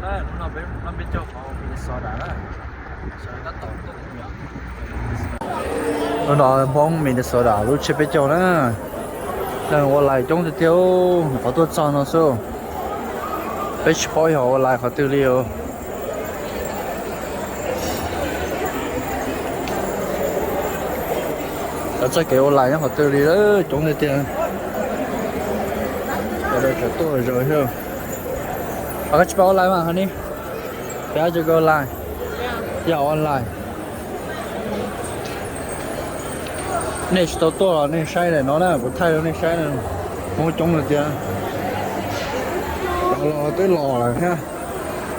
Hnub no peb mus noj peb caug qhov Minnesota na. Sawv daws tab tom tuaj mus yom. Hnub no Hmoob Minnesota lub tsiab peb caug na. Neeg ua lais coob tiag tiag, qhov tuaj txog no xwb. Peb tsis paub yog ua lais qhov twg li os. Cov txoj kev ua lais nyob qhov twg li, coob tiag tiag. Sawv daws tseem tuaj zom zaws thiab. Koj tsis paub ua lais mas hov ni. Peb tsis paub ua lais. Yog ua lais. Nej tsis tau tuaj los nej saib daim no na, kuv thaij rau nej saib na. Hmoob coob tiag tiag. Los los twb los lawm thiab.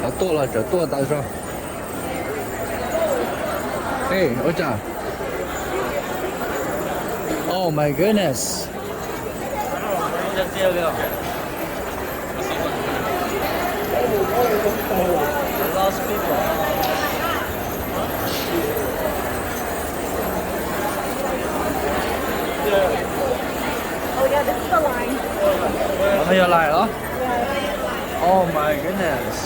Los tuaj los tseem tuaj tas zog. Ej, ua cas? Oh my goodness. A lot of people. Oh yeah, this is the line. Ov, yog lais los? Yeah. Oh my goodness.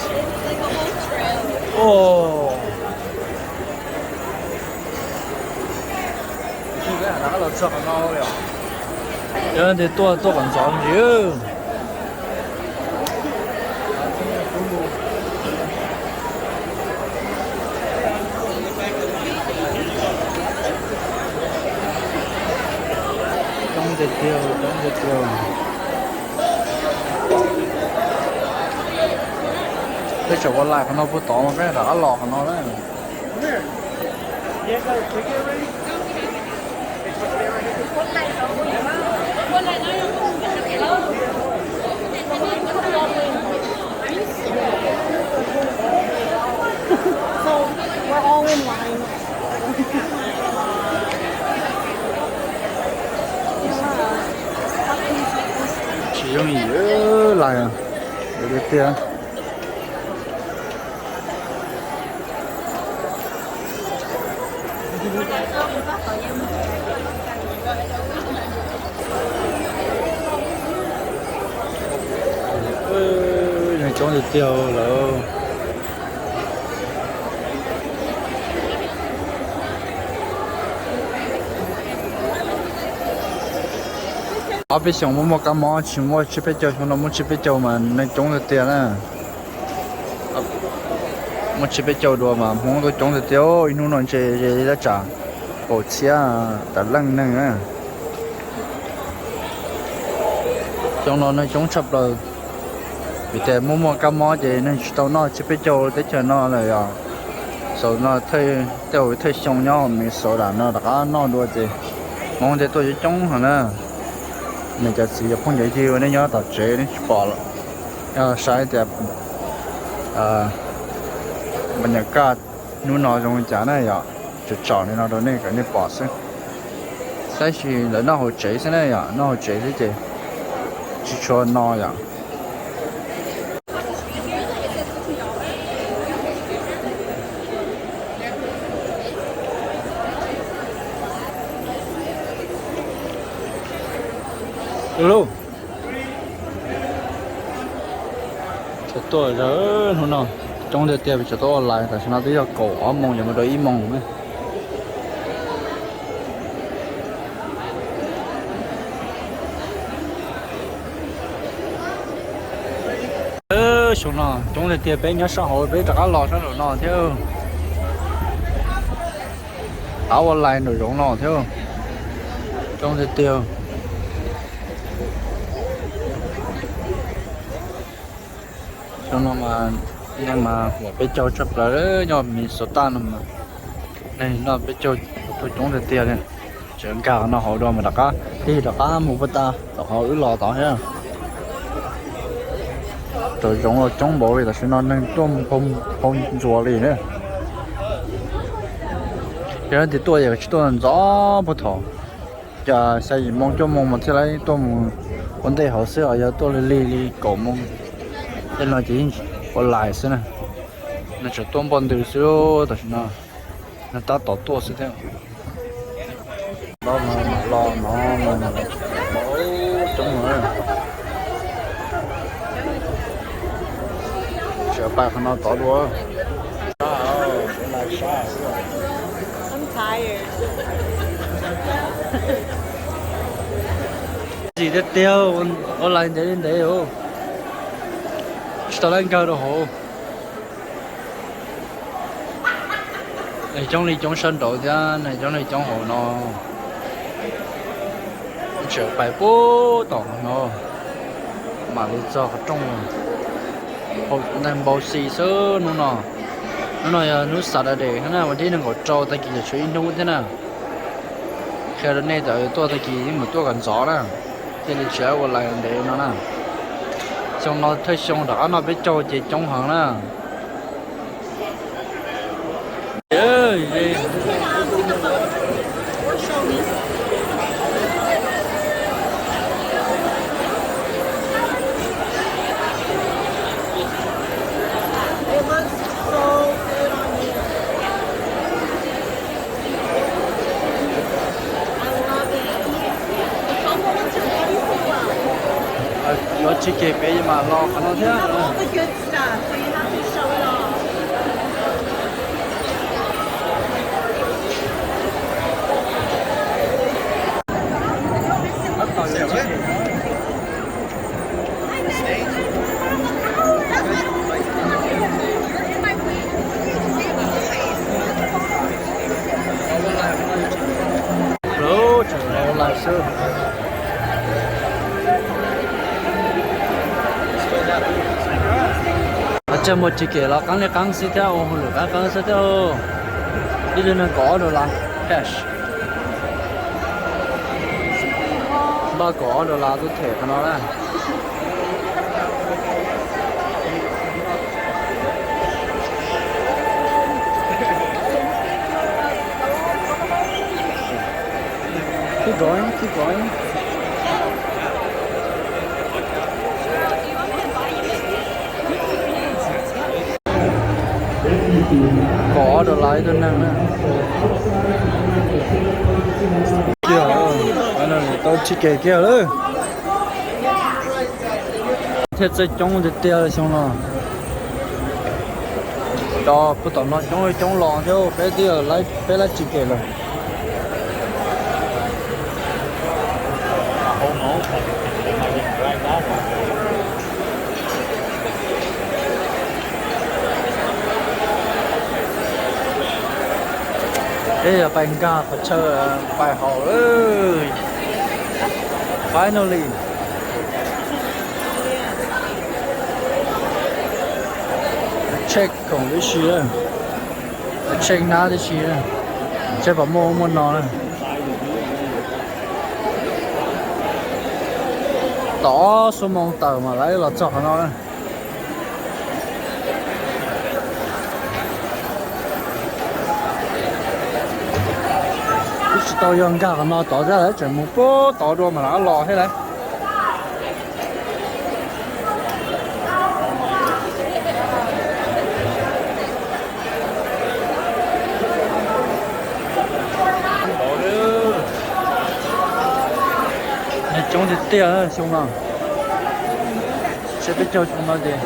Oh. Tus twg los txog qhov no li os. Yog tias tuaj tuaj kom ntxov ntsis. Coob tiag tiag, coob tiag tiag. Peb tseem ua lais qhov no puag tod mas peb rov qab los qhov no na. So, we're all in line. Tsis yooj yim lais tiag. Neeg coob tiag tiag lawm. Ob peb xyoos muaj muaj kab mob tsis muaj tsiab peb caug, xyoo no muaj tsiab peb caug mas neeg coob tiag tiag na. Muaj tsiab peb caug dua mas Hmoob tuaj coob tiag tiag, ib hnub no ntshe ze li dab tsam kaum txhiab tawm leej neeg na. Xyoo no neeg coob tshaj plaws, vim tias muaj muaj kab mob ces neeg tsis tau noj tsiab peb caug teb chaws no lawm yom. Xaus no tej zaum thawj xyoo nyob Minnesota no rov qab noj dua ces Hmoob tej tuaj coob coob heev na. Niam cov txiv cov phooj cov ywg nej nyob tom tsev nej tsis pom los, yog saib tias npa nyam kaj hnub no zoo li cas na yom, tsom tsom li no rau nej kom nej pom xwb. Tab sis lawv noj hauv tsev xwb na yom, noj hauv tsev xwb ces tsis tshua no yom. Lauj, tseem tuaj zog hnub no, coob tiag tiag, tseem tuaj ua lais, tam sim no twb yog kaum ob moos yuav mus rau ib moos na. Xyoo no coob tiag tiag, peb nyob sab hauv peb rov qab los sab nraum no thiab. Qab ua lais nraum zoov no thiab. Coob tiag tiag. Xyoo no mas neeg mas huam peb caug tshaj plaws, nyob Minnesota no mas neeg noj peb caug tuaj coob tiag tiag li. Tseem nkag no hauv dua mas rov qab tig rov qab mus puag ta tom qhov wb los tod thiab. Nraum zoov los coob npaum li, tam sim no neeg tuaj mus phau ntsuas li na. Yog tias tuaj yam tsis tuaj ntxov puag thaum cas xya yim moo cuaj moo mas thiaj li tuaj mus ua ntej hauv xwb, yog tuaj lig lig li kaum moo tej no ces yeej ua lais xwb na. Nws tseem tuaj npoj ntws xwb tam sim no, nws tab tom tuaj xwb thiab. Los no coob, Pais qhov no tod dua. Zis tiag tiag, ua lais ntev li ntev, tsis tau lab nkawg rau hauv. Coob li coob sab nraud thiab, coob li coob hauv no. Tseem pais puag tom no mam li txog qhov rooj. Neeg npau si xwb hnub no. Hnub no yog hnub Saturday thiab na, vas thib nees nkaum rau, tag kis yog tshuav ib hnub thiab na. Qhia rau nej tias tuaj tag kis yeej mus tuaj kom ntxov na, thiaj li tsis ua lais ntev no na. Xyoo no thawj xyoo rov qab noj peb caug ces coob heev na. Yuav tsis kev pem mam los qhov no thiab. Lub tseem ua lais xwb. Tsam muaj tsis kev los qeeb li qeeb xwb thiab, ua hauj lwm qeeb qeeb xwb thiab. Ib lub neeg kaum ob dollar cash. Npaj kaum ob dollar tuaj them qhov no na. Keep going, keep going. Kaum ob dollar ib tug neeg na. Kiag, tau tsis kev kiag lawm. Thiaj txawj coob tiag tiag xyoo no. Cov puag tom no coob coob los thiab, peb twb peb lab tsis kev lawm. Peb yog pais nkag qhov chaw pais haus lawm. Finally. Check khoom tib si, check hnab tib si, check pom muaj ub muaj no na. Tau ob xuab moos tawm mas lawv los txog qhov no na. Twb tsis tau yog nkag qhov no tod thiab, lawv tseem mus puag tod dua mas lawv los thiab lawm. Neeg coob tiag tiag xyoo no. Seb peb caug xyoo no ces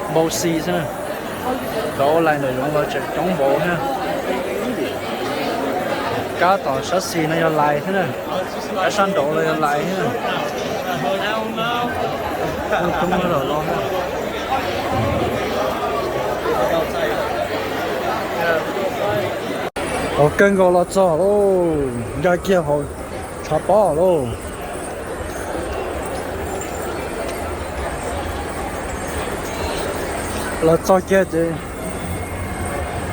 npau si xwb na. Cov ua lais ntawm zoov los tseem coob npaum thiab. Kab tom sab xis no yog lais thiab na. Kab sab nraud los yog lais thiab na. Coob los los. Haus kawg nkaus los txog lauj, nkag kiag hauv tshav pob lauj. Los txog kiag ces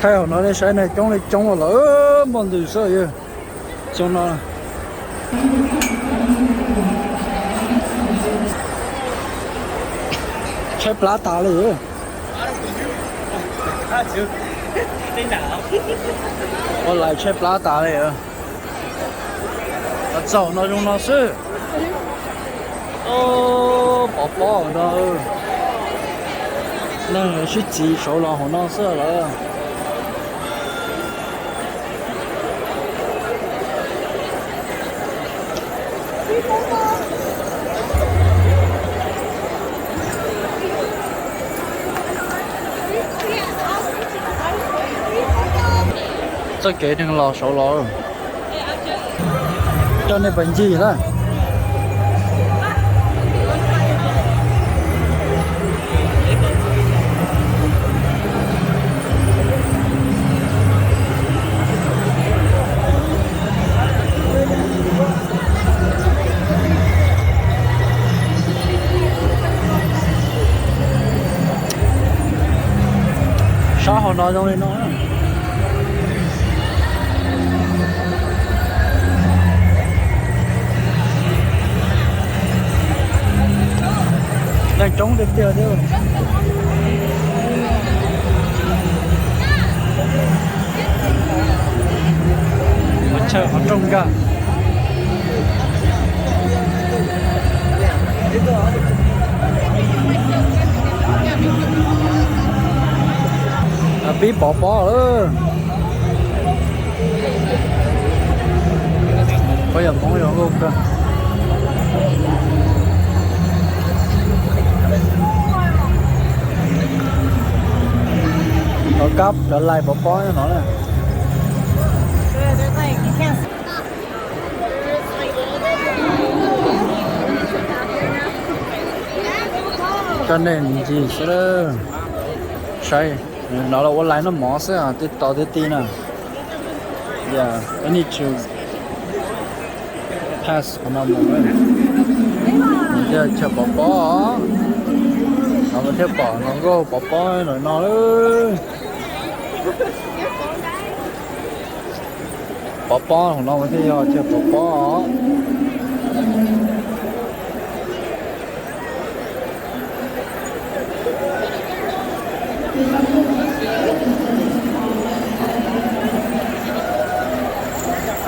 thaij hauv no nej saib, neeg coob li coob los lawm, npog ntws xwb. Xyoo no tshaib plab tas li. Ua lais tshaib plab tas li. Los txog no zoo no xwb. Pov pob hauv no, neeg sib txiv saud los hauv no xwb lawm. Txoj kev neeg los saud los, coj nej pais ncig na. Sab hauv no zoo li no. Neeg coob tiag tiag thiab. Ua chaw qhov rooj nkag. Pib pov pob lawm. Pov yog Hmoob yog nkauj kawg. Rov qab rov lais pov pob no na. Coj nej ncig xwb, saib no los ua lais noj mov xwb, tib tod tib ti na. Yeah, I need to pass qhov no mus. Nws thiaj chaw pov pob, no mas thiaj pom no nkauj pov pob no no lawm. Pov pob hauv no mas thiaj yog chaw pov pob.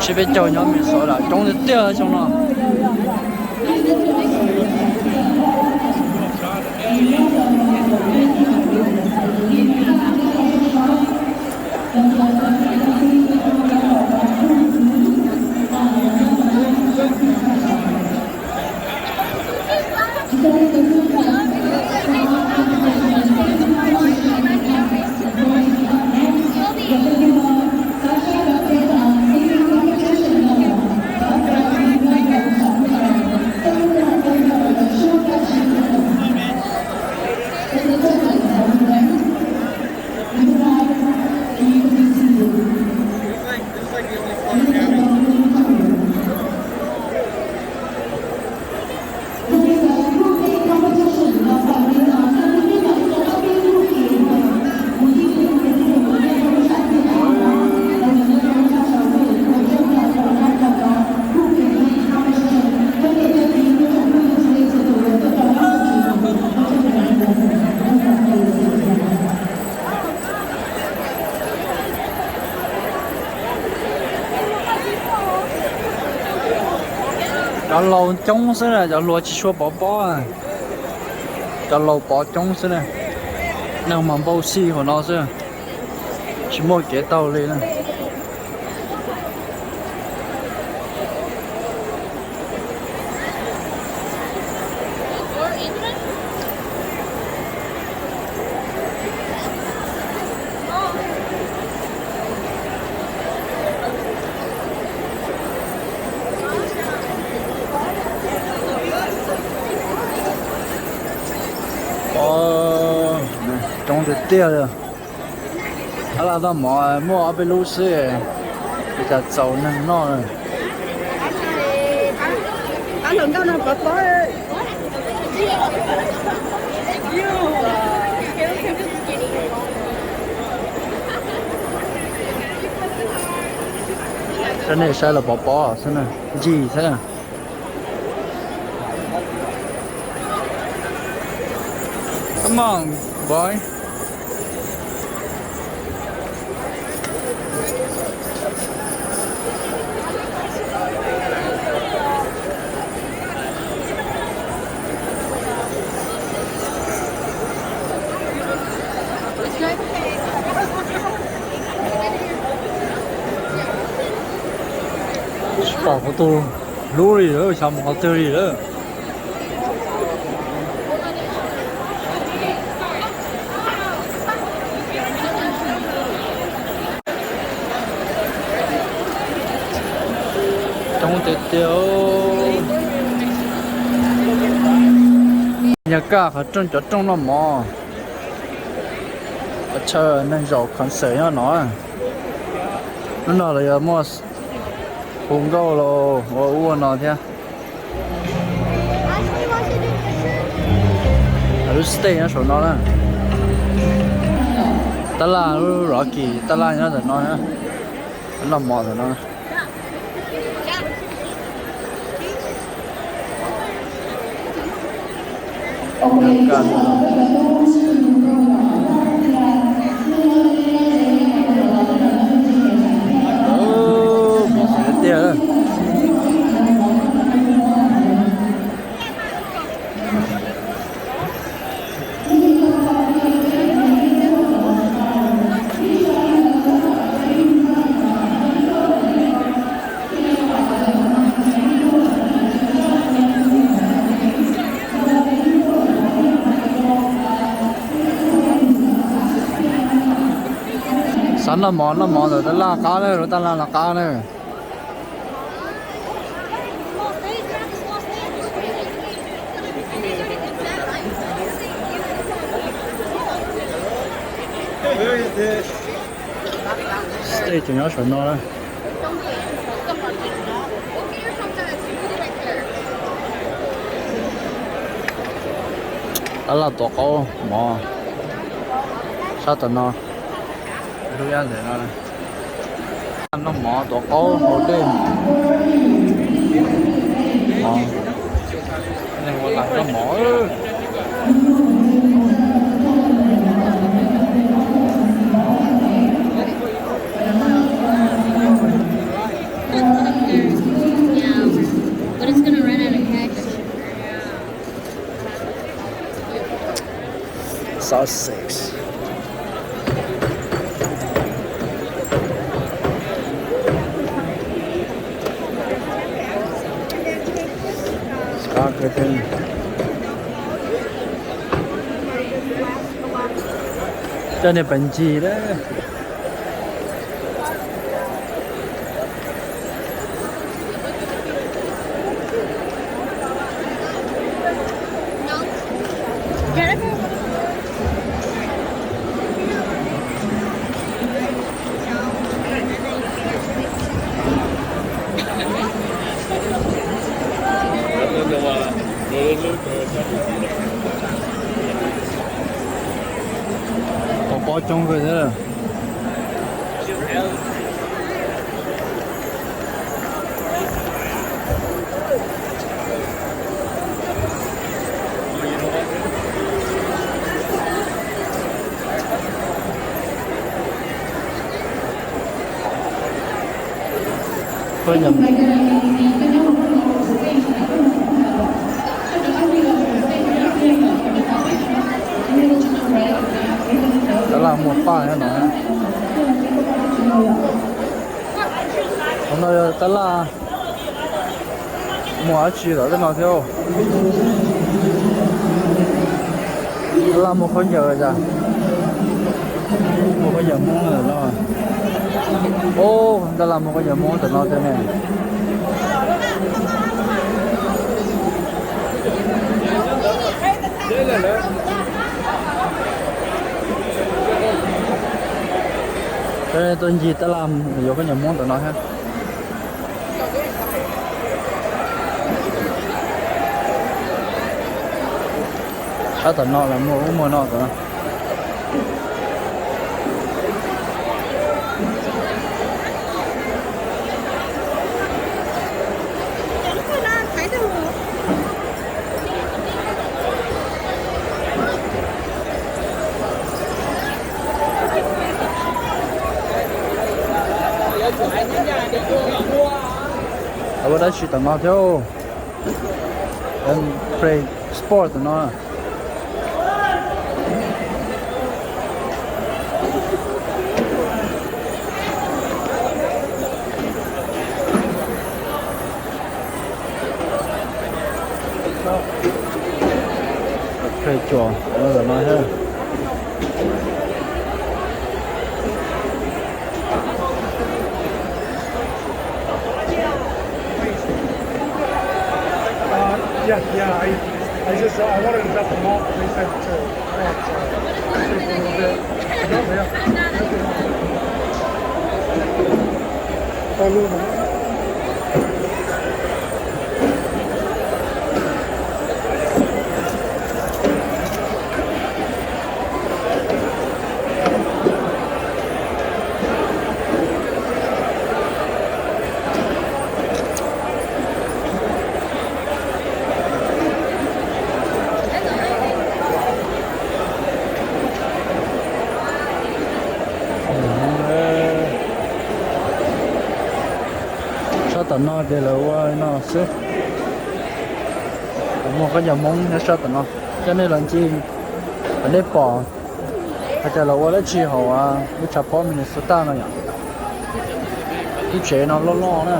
Tsis peb caug nyob Minnesota coob tiag tiag xyoo no. Cov laus coob xwb na, cov hluas tsis tshua pov pob. Cov laus pov coob xwb na. Neeg mas npau xij hauv no xwb, tsis muaj kev taug li na. Coob tiag tiag li. Ab, laj toj mov muaj ob peb lub xwb, ua cas txaus neeg noj. Saib nej saib los pov pob xwb na, ncig xwb na. Come on, boy. Tsis pom qhov twg hlub li lawm, xyov mus qhov twg li lawm. Tiag tiag. Yog kaj qhov rooj, cov rooj noj mov, qhov chaw neeg zaum concert nyob no. Lub no los yog muaj hu nkauj los ua ub ua no thiab. Lub stage nyob saum no na. Tab laj, lub Rocky tab laj nyob ntawm no, noj mov ntawm no. Tiag. Xav noj mov, noj mov ntawm tab laj qab na, lub tab laj no qab na. Stage tseem nyob saum no na. Tab laj tuav qaub mov sab tom no, lub ib ntawm no. Noj mov tuav qaub haus dej. Noj mov. Sausage. Coj niag pas ncig lawm. Pov pob coob kawg thiab. Tab laj muaj paj thiab no. Qhov no yog tab laj muag dab tsi tom tej no thiab. Tab laj muag khaub ncaws, muag khaub ncaws Hmoob tom no. Ub, tab laj muag khaub ncaws Hmoob tom no thiab ne. Peb tuaj ncig tab laj yuav khaub ncaws Hmoob tom no thiab. Sab tom no los muaj ub muaj no tom no. Ua dab tsi tom no thiab? Play sport tom no. Play cuam no thiab. I, I just, uh, I wanted to drop them off, but they said to, uh, to wait for a little bit. No, yeah. Tau lus no. Sab tom no ces lawv ua no xwb. Muaj khaub ncaws Hmoob nyob sab tom no, coj nej los ncig kom nej pom hais tias lawv ua dab tsi hauv lub tshav pob Minnesota no yom. Lub tsev no loj loj na.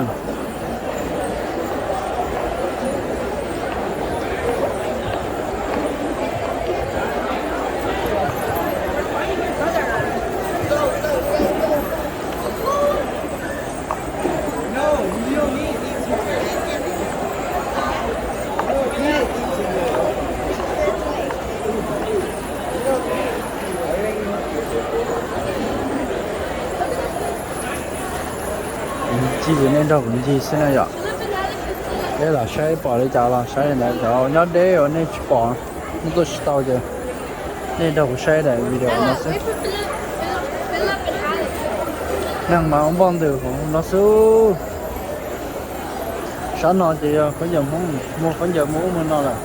Ncig, nej nrog kuv ncig xwb na yom. Peb los saib pom li cas los saib li ntawd, cov nyob deb uas nej tsis pom, nej tuaj tsis tau ces nej nrog kuv saib daim video no xwb. Neeg mas ua npoj ntws hauv no xwb. Sab no ces yog khaub ncaws Hmoob, muag khaub ncaws muag ub muag no lawm.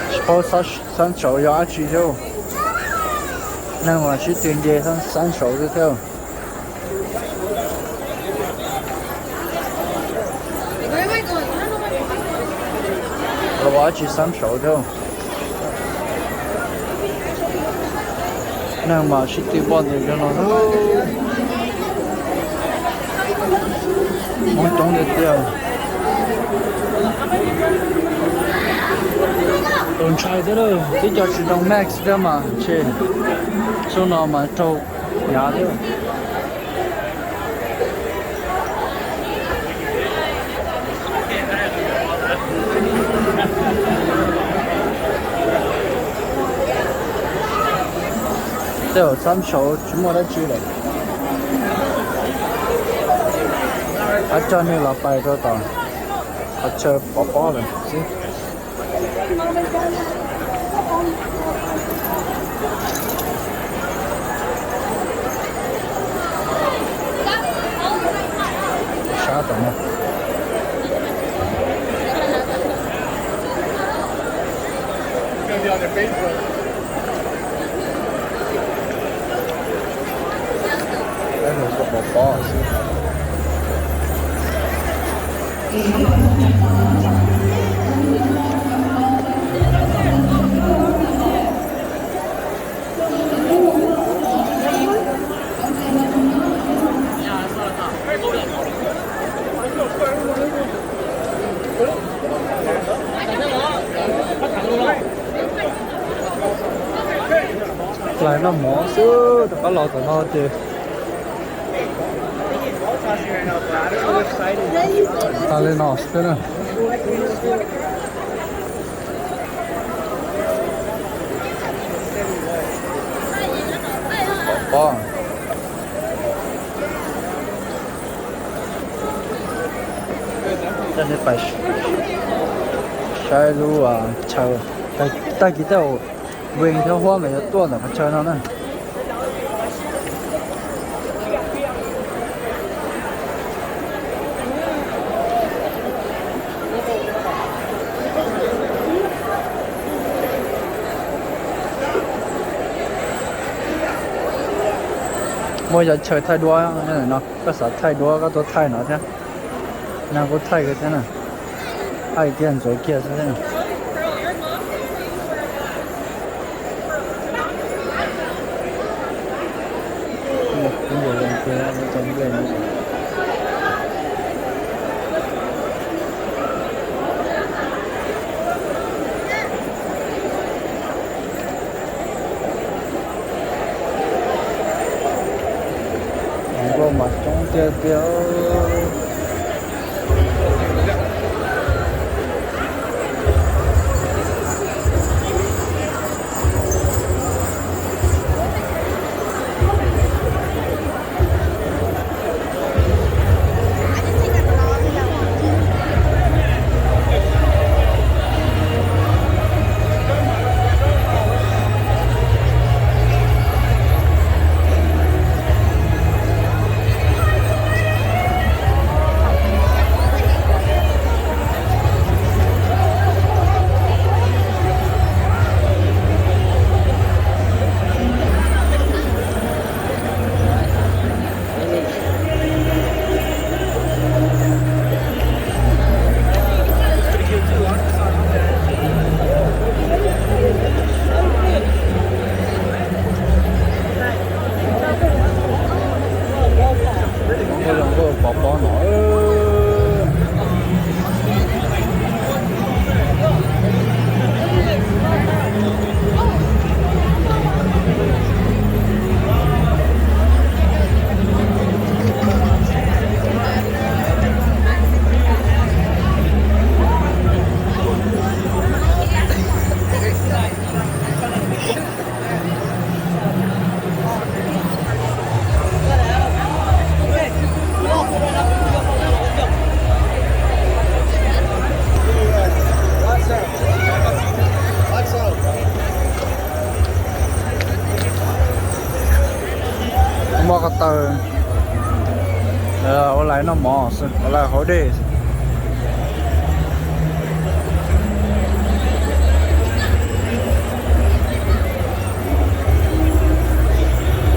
Tsis paub xab saum yog dab tsi thiab. Neeg mas sib tw nce xab saum xwb thiab. Los ua dab tsi xab saum thiab. Neeg mas sib tw npoj ntws rau no. Hmoob coob tiag tiag. Tus ntshai thiab lawm, tib co tsis nroo mask thiab mas ntshe xub no mas raug hnyav thiab. Tej zaum xab saud tsis muaj dab tsi lawm. Qhov coj nej los pais rau tom qhov chaw pov pob lawm xwb. Sab tom no. Peb mus pov pob xwb. Hlais noj mov xwb, rov qab los tom no ces tas li no xwb na. Pov pob. Coj nej pais saib lub chaw, tag kis tej zaum Vees thiab Huab nkawd yuav tuaj ntawm qhov chaw no na. Muaj yog chaw thaij duab no, koj xav thaij duab koj tuaj thaij no thiab. Neeg kuj thaij kiag thiab na. Thaij kiag ntxuav kiag xwb thiab. Nkauj mas coob Tiag tiag. Nkauj zoo nkauj pov pob no. Muaj ko taw, ua lais noj mov xwb, ua lais haus dej.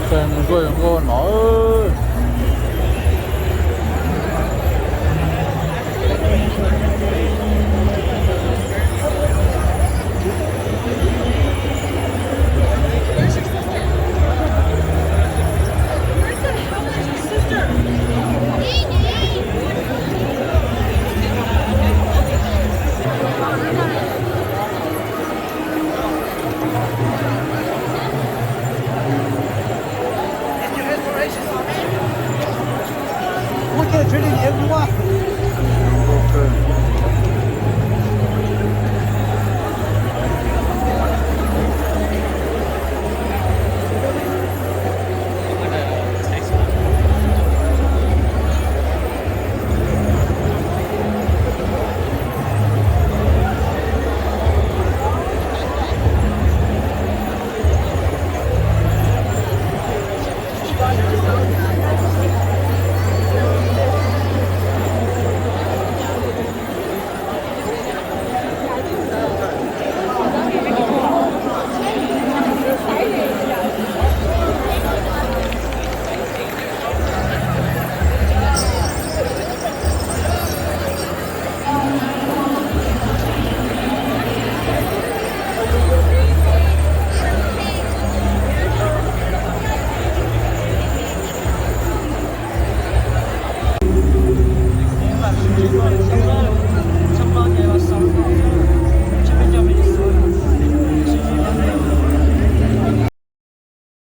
Nkauj zoo nkauj no.